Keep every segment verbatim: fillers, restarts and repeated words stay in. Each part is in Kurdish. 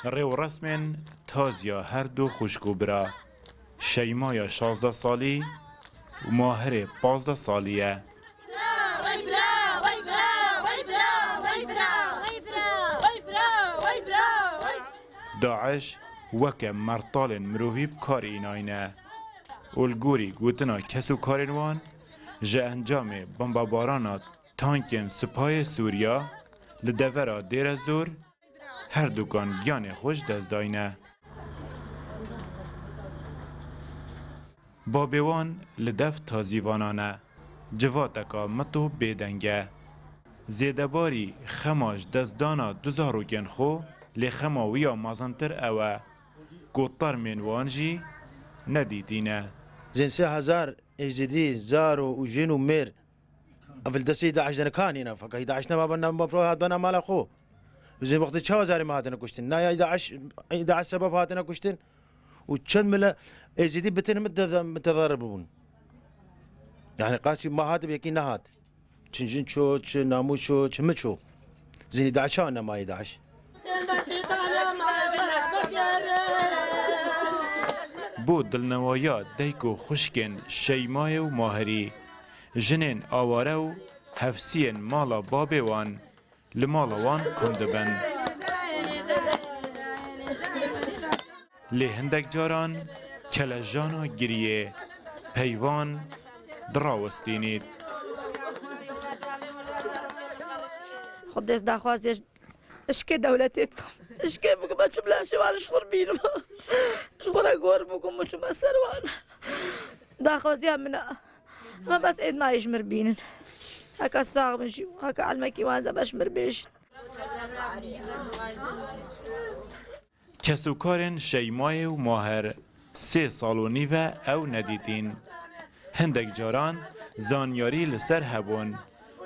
Rê û resmên taziya her du xwişk û bira, Şeymaya şazdeh salî û Mahirê pazdeh salî ye. DAIŞ weke mertalên mirovî bi kar înayne û li gorî gotina kes û karên wan, ji encamê bombebarana tankên Sipayê Sûriya li devera Dêrezor, her dukan giyanê xwe ji dest dayne. Babê wan li dev tazîvanan e. Civateka mit û bêdeng e. Zêdebarî xema ji destdana du zarokên xwe, lê xema wî ya mezintir ew e ku termên wan jî nedîtî ne. Zên sê hezar Êzidî, zaro û jin û mêr, ev li destê DAIŞ de nikanîne, feka DAIŞ nema bena mafro hat bena mala xwe. Zên wextê çawa zarê me hatine kuştin? Na ya DAIŞ, DAIŞ sebeb hatine kuştin. Û çend mile Êzidî bitin mitede-, mitedarib bûn. Yani qasî ma hat, yekî nehat. Çi jin ço, çi namû ço, çi mi ço. Zinî DAIŞ çawa nemayê DAIŞ? Bo dilnewaya dayk û xwişkên Şeymayê û Mahirî, jinên aware û hefsiyên mala babê wan li mala wan kom dibin. Lê hindek caran kelejana giriyê peyvan dirawestînît. Xwedê ez daxwazê ji, ji kê dewletê dikim. Ji kê bikim, ez çi bila şewa li ji xwe bînim. Ji xwe re gor bikim û çime ser wan. Daxwaziya min e. Ama bes êd nayê ji mir bînin. Heka sax bin jî, heka elmekî wan ze beş mir bêjin. Kesûkarên Şeymayê û Mahir sê sal û nîv e ew nedîtîn. Hindek caran zanyarî li ser hebûn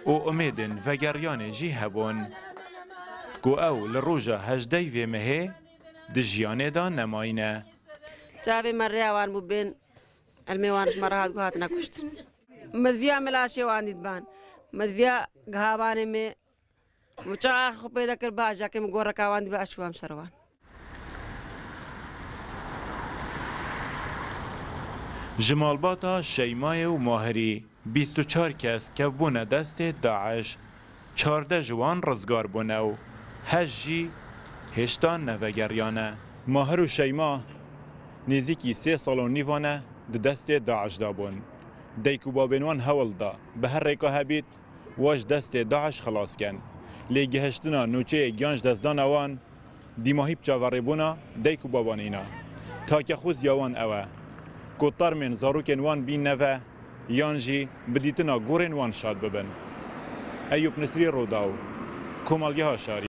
û umêdên vegeriyanê jî hebûn ku ew li roja hejdeh vê mehê di jiyanê de nemayîne. Çavê me rêya wan bû bên, elmê wan ji me re hat ku hatine kuştin. Me diviya me laşê wan dît ban. Me diviya gihavanê me. Û çaxa xwe pê dekir, ba, jekê min goreka wan dibe, ez çûm ser wan. Ji malbata Şeymayê û Mahirî bîst û çar kes kevbûne destê DAIŞ. Çardeh ji wan rizgar bûne û heşt jî hêşta nevegeriyane. Mahir û Şeyma nêzîkî sê sal û nîvan e di destê DAIŞ de bûn. Dayk û babên wan hewl da bi her rêka hebît wa ji destê DAIŞ xilas ken. Lê gihiştina nûçeyê giyan ji destdana wan dîmahî bi çaverêbûna dayk û baban îna. Takexûziya wan ew e ku termên zarokên wan bîn neve yan jî bi dîtina gorên wan şad bibin. Eyûp Nisrî, Rûdaw, Komelgeha Şarî.